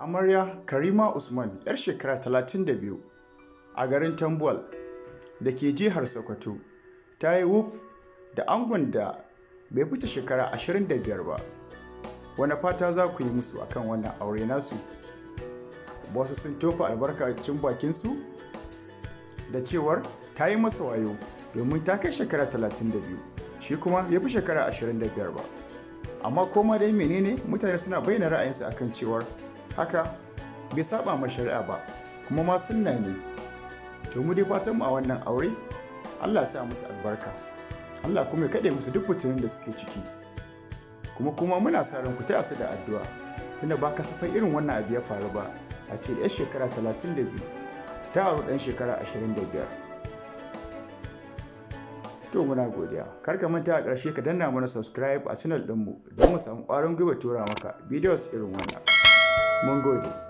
Amarya Karima Usman, 'yar shekara 32 a garin Tambuwal da ke jihar Sokoto, ta yi wuf da angon da bai fita shekara 25 ba. Wane fata za ku yi musu akan wannan aure nasu? Wasu sun tofa albarkacin bakinsu da cewar ta yi masa wayo domin ta kai shekara 32, shi kuma bai fi shekara 25 ba. Amma koma dai menene, mutane suna bayyana ra'ayinsu akan cewar haka bai saba ma shari'a ba, kuma ma sunna ne. To, mu dai fatan mu a wannan aure, Allah ya sa musu albarka, Allah kuma ya kaɗe musu duk fitinun da suke ciki. Kuma muna sa ran ku taya su da addu'a, tunda ba kasafai irin wannan abu ya faru ba, a ce 'yar shekara 32 ta auri ɗan shekara 25. To, muna godiya. Kar ka manta, a ƙarshe ka danna mana subscribe a channel ɗinmu don mu samu ƙwarin gwiwa tura maka videos irin wannan. Mun gode.